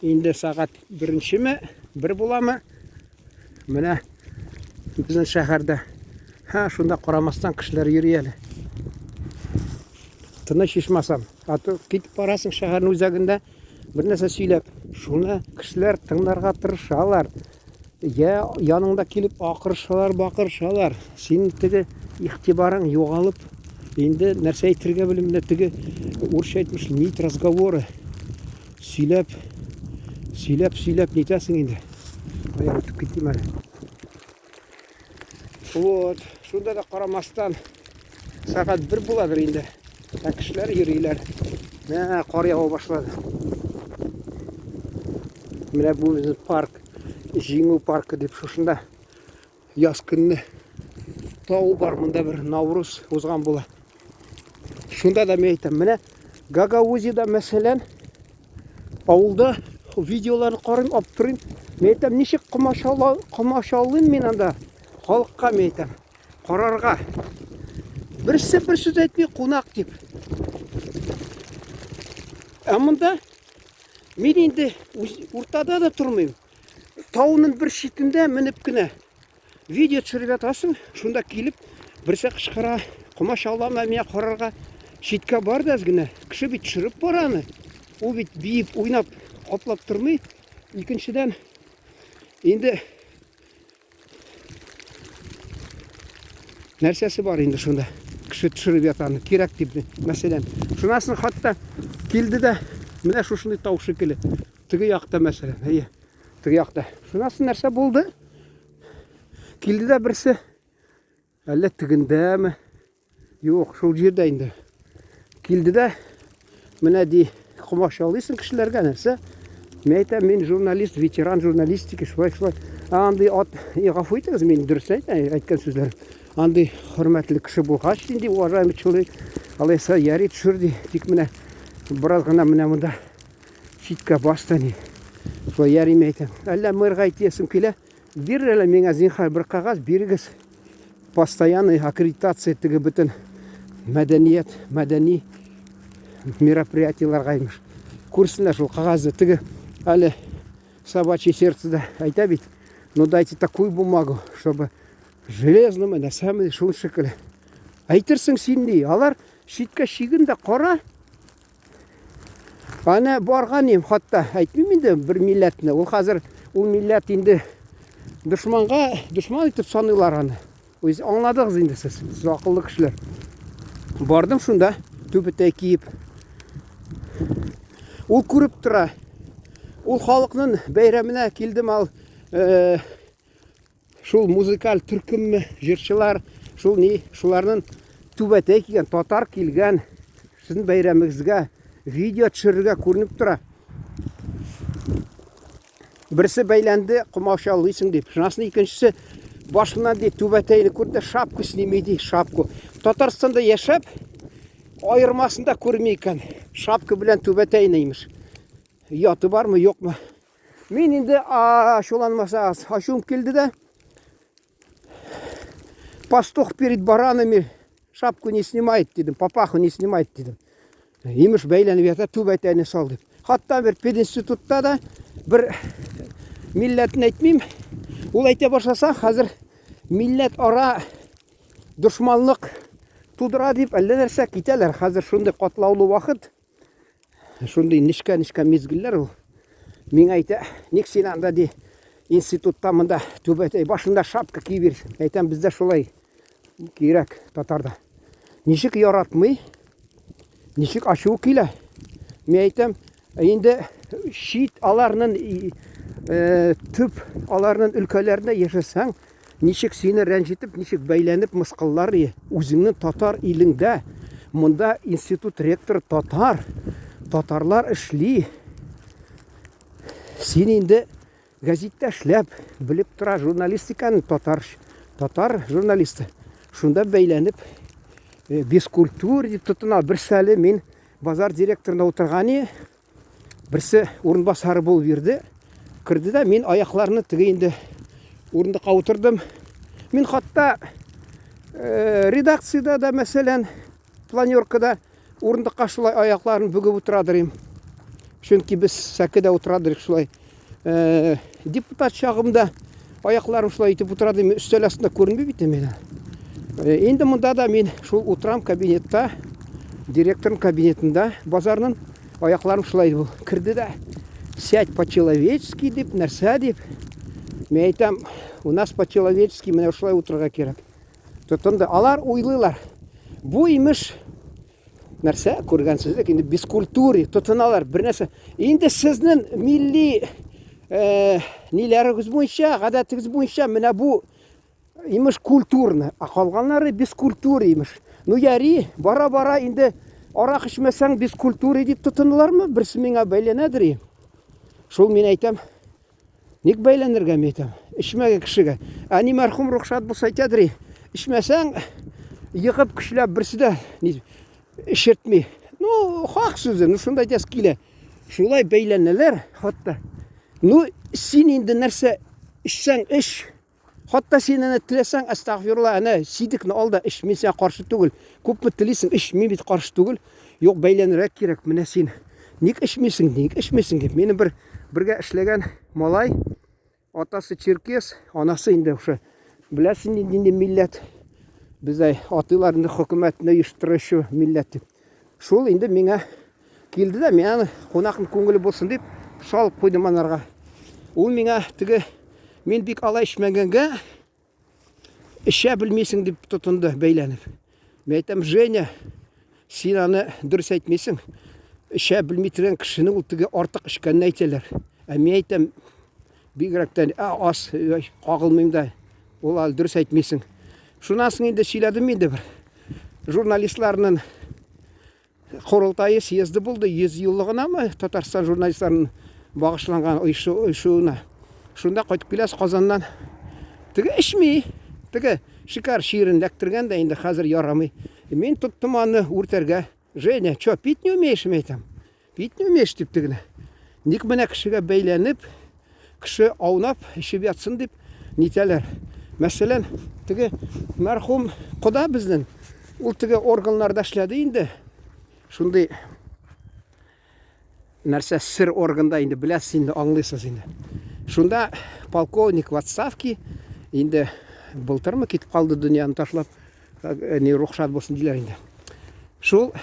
Инде сәгать беренчеме, бер буламы? Менә безнең шәһәрдә. Һә, шунда карамастан кешеләр йөри әле. Тыныч ичмасам. А то китеп барасың шәһәрнең үзәгендә бер нәрсә сөйләп, шуны кешеләр тыңларга тырышалар. Я яныңда килеп акырышалар, бакырышалар. Син теге игътибарың югалып, инде нәрсә әйтергә белмим, менә теге урысча әйтмеш, нить разговора. Сөйләп, сөйләп, сөйләп нитәсең инде. Кая үтеп китим әле. Вот, шунда да карамастан сәгать бер буладыр инде. Ә кешеләр йөриләр. Менә кар ява башлады. Менә бу безнең парк, Җиңү паркы дип шушында яз көнне тау бар, монда бер Навруз узган була. Шунда да мин әйтәм, менә Гагаузида мәсәлән, авылда видеоларны карыйм, аптырыйм. Мин әйтәм, ничек комачаулыйм мин анда халыкка, мин әйтәм, карарга. Берсе бер сүз әйтми, кунак дип. Ә монда мин инде уртада да тормыйм. Тауның бер читендә менеп кенә видео төшереп ятасың, шунда килеп берсе кычкыра, комачаулама миңа карарга. Читкә бар да әз генә. Кеше бит төшереп бара аны. Ул бит биеп, уйнап, атлап тормый. Икенчедән, инде нәрсәсе бар инде шунда? Кеше төшереп ята аны, кирәк дип, мәсәлән. Шуннан соң хатта килде дә, менә шушындый тау шикелле. Теге якта мәсәлән, әйе. Теге якта. Шуннан соң нәрсә булды? Килде дә берсе, әллә тегендәме? Юк, шул җирдә инде. Килде дә, менә ди, комачаулыйсың кешеләргә нәрсә? Мин әйтәм, мин журналист, ветеран журналистики, шулай, шулай. Андый ат, и, гафу итегез, мин дөрес әйтәм, әйткән сүзләрем. Андый хөрмәтле кеше булгач, инде уважаемый человек, алайса яри төшер ди. Тик менә бераз гына менә монда читкә бас та ни. Шулай яри мин әйтәм. Әллә мэрга әйтәсем килә. Бир әле миңа зинһар бер кәгазь бирегез. Постоянный аккредитация теге бөтен мәдәният, мәдәни мероприятиеләргә имеш. Күрсеннәр шул кәгазьне. Теге әле собачье сердце да әйтә бит. Ну дайте такую бумагу, чтобы железным, нәрсәме шул шикелле. Әйтерсең син ни, алар читкә чиген дә кара. Аны барган им, хатта әйтмим инде бер милләтне. Ул хәзер ул милләт инде дошманга, дошман итеп саныйлар аны. Үз аңладыгыз инде сез, сез акыллы кешеләр. Бардым шунда, түбәтәй киеп. Ул күреп тора. Ул халыкның бәйрәменә килдем ал. Э, Шул музыкаль төркемме, җырчылар, шул ни, шуларның түбәтәй кигән, татар килгән, сезнең бәйрәмегезгә видео төшерергә күренеп тора. Берсе бәйләнде, комачаулыйсың дип. Шуннан икенчесе башыннан ди түбәтәйне күрде, шапку сними ди, шапку. Татарстанда яшәп, аермасын да күрми икән. Шапка белән түбәтәйне имеш. Яты бармы, юкмы? Мин инде ачуланмаса аз. Ачуым килде дә. Пастух перед баранами шапку не снимает дидем, папаху не снимает дидем. Имеш бәйләнеп ята, түбәтәйне сал дип. Хатта бер пединститутта да бер милләтне әйтмим. Ул әйтә башласа, хәзер милләт ара дошманлык тудыра дип әллә нәрсә китәләр. Хәзер шундый катлаулы вакыт. Шундый нечкә-нечкә мизгелләр ул. Миңа әйтә, ник син анда ди, институтта монда түбәтәй башында шапка киеп йөрисең. Әйтәм, бездә шулай кирәк татарда. Ничек яратмый, ничек ачуы килә. Мин әйтәм, инде чит аларның э, төп аларның өлкәләрендә яшәсәң, Ничек сине рәнҗетеп, ничек бәйләнеп мыскыллар и, үзеңнең татар илеңдә, монда институт ректоры татар, татарлар эшли. Син инде гәзиттә эшләп, белеп тора журналистиканы татар, татар журналисты. Шунда бәйләнеп, э, бескультур дип тотына. Берсе әле мин базар директорында утырган Берсе урынбасары булып йөрде. Керде дә мин аякларны теге инде урындыкка утырдым. Мин хатта э, редакциядә дә, мәсәлән, планеркада урындыкка шулай аякларын бөгеп утырадыр им. Чөнки без сәкедә утырадыр шулай. Депутат чагымда аякларым шулай итеп утыра дим, өстәл астында күренми бит миңа. Инде монда да мин шул утырам кабинетта, директорның кабинетында базарның аякларым шулай бул. Керде дә, сядь по-человечески дип, нәрсә дип. Мин әйтәм, у нас по-человечески менә шулай утырырга кирәк. Тотынды. Алар уйлыйлар. Бу имеш нәрсә күргәнсезлек инде бескультуре тотыналар бер нәрсә. Инде сезнең милли ниләрегез буенча, гадәтегез буенча менә бу имеш культурно, а калганнары бескультура имеш. Ну яри, бара-бара инде арак эчмәсәң бескультура дип тотындылармы? Берсе миңа бәйләнәдер. Шул мин әйтәм, Ник бәйләнергә мин әйтәм? Эчмәгән кешегә. Әни мәрхүм рөхсәт булса әйтәдер, эчмәсәң, егып көчләп берсе дә эчертми. Ну, хак сүзе, ну шунда әйтәсе килә. Шулай бәйләнәләр хатта. Ну, син инде нәрсә эчсәң эч. Хатта син әнә теләсәң, әстәгъфирулла, әнә сидекне ал да эч, мин сиңа каршы түгел. Күпме телисең, эч, мин бит каршы түгел. Юк, бәйләнергә кирәк, менә син ник эчмисең, ник эчмисең дип. Минем бер бергә эшләгән малай, атасы черкес, анасы инде шушы беләсең нинди милләт. Бездә атыйлар инде хөкүмәтне оештыручы милләт дип. Шул инде миңа килде дә, мин аны кунакның күңеле булсын дип салып куйдым анарга. Ул миңа теге мин бик алай эчмәгәнгә эчә белмисең дип тотынды бәйләнеп. Мин әйтәм, Женя, син аны дөрес әйтмисең. Эчә белми торган кешене ул теге артык эчкәнне әйтәләр. Ә мин әйтәм, бигрәк тә аз кагылмыйм да. Ул әле дөрес әйтмисең. Шуннан соң инде сөйләдем инде бер журналистларның корылтае съезды булды 100 еллыгынамы Татарстан журналистларының багышланган оешуына. Шунда кайтып киләс Казаннан. Теге эчми, теге шикәр чирен эләктергән дә инде хәзер ярамый. Мин тоттым аны үртәргә. Женя, чё, пить не умеешь, мин әйтәм. Пить не умеешь дип тегене. Ник менә кешегә бәйләнеп, кеше аунап эчеп ятсын дип нитәләр. Мәсәлән, теге мәрхүм кода безнең, ул теге органнарда эшләде инде. Шундый нәрсә сер органда инде беләсез инде, аңлыйсыз инде. Шунда полковник в отставке инде былтырмы китеп калды дөньяны ташлап. Не рухшат булсын диләр инде. Шул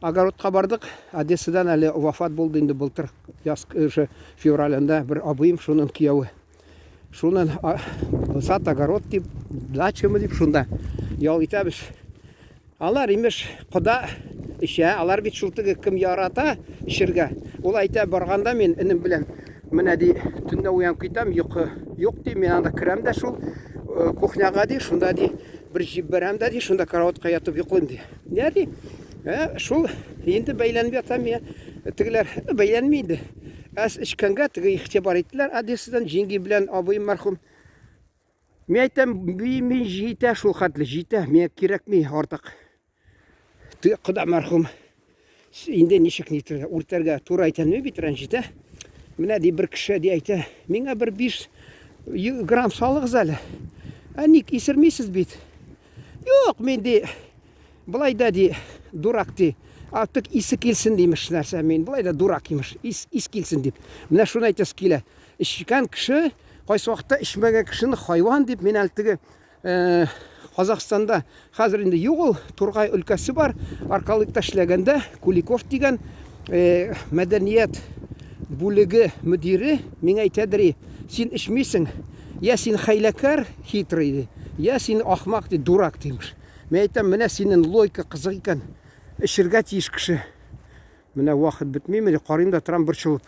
огородка бардык. Одессадан әле вафат булды инде былтыр яз уже февралендә бер абыем шунын кияве. Шунын сад огород дип, дачамы дип шунда ял итәбез. Алар имеш кода эчә, алар бит шул теге кем ярата эчергә. Ул әйтә барганда мин энем белән менә ди төнлә уянып китәм, йокы юк ди, мин анда керәм дә шул кухняга ди, шунда ди бер җибәрәм дә ди, шунда караватка ятып йоклыйм ди. Нә ди? Шул инде бәйләнеп ятам мин. Тегеләр бәйләнми инде. Әз эчкәнгә теге игътибар иттеләр Одессадан җиңги белән абыем мәрхүм. Мин әйтәм, мин җитә шул хәтле, җитә, миңа кирәкми артык. Теге кода мәрхүм инде ничек нитергә, үртәргә туры әйтәлми бит, рәнҗетә. Менә ди бер кеше ди әйтә, миңа бер 5 грамм салыгыз әле. Ә ник исермисез бит? Юк, мин ди, былай да ди, дурак ди. Артык исе килсен димеш нәрсә, мин былай да дурак имеш, ис, ис килсен дип. Менә шуны әйтәсе килә. Эчкән кеше, кайсы вакытта эчмәгән кешене хайван дип, мин әле теге Казахстанда хәзер инде юк ул, Тургай өлкәсе бар. Аркалыкта эшләгәндә Куликов дигән мәдәният бүлеге мөдире миңа әйтәдер, син эчмисең, я син хәйләкәр, хитрый ди, я син ахмак ди, дурак димеш. Мин әйтәм, менә синең логика кызык икән. Эчергә тиеш кеше. Менә вакыт бетмиме, карыйм да торам борчылып.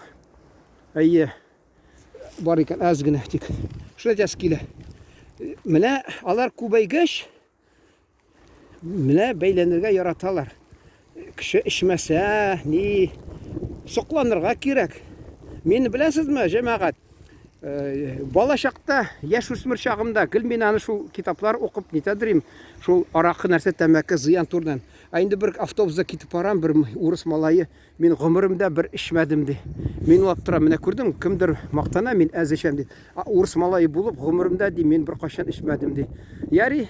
Әйе, бар икән әз генә тик. Шуны әйтәсе килә. Менә алар күбәйгәч, менә бәйләнергә яраталар. Кеше эчмәсә, ни сокланырга кирәк. Мин беләсезме, җәмәгать, бала чакта, яшь үсмер чагымда гел мин аны шул китаплар укып нитәдер шул аракы нәрсә, тәмәке зыян турыдан. Ә инде бер автобуста китеп барам, бер урыс малае Мин гомеремдә бер эчмәдем, ди. Мин уйлап торам, менә күрдең, кемдер мактана, мин әз эчәм, ди. А урыс малае булып, гомеремдә, ди, мин беркайчан эчмәдем, ди. Яри,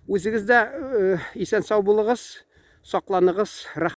үзегез дә исән-сау булыгыз, сакланыгыз. Рәхмәт.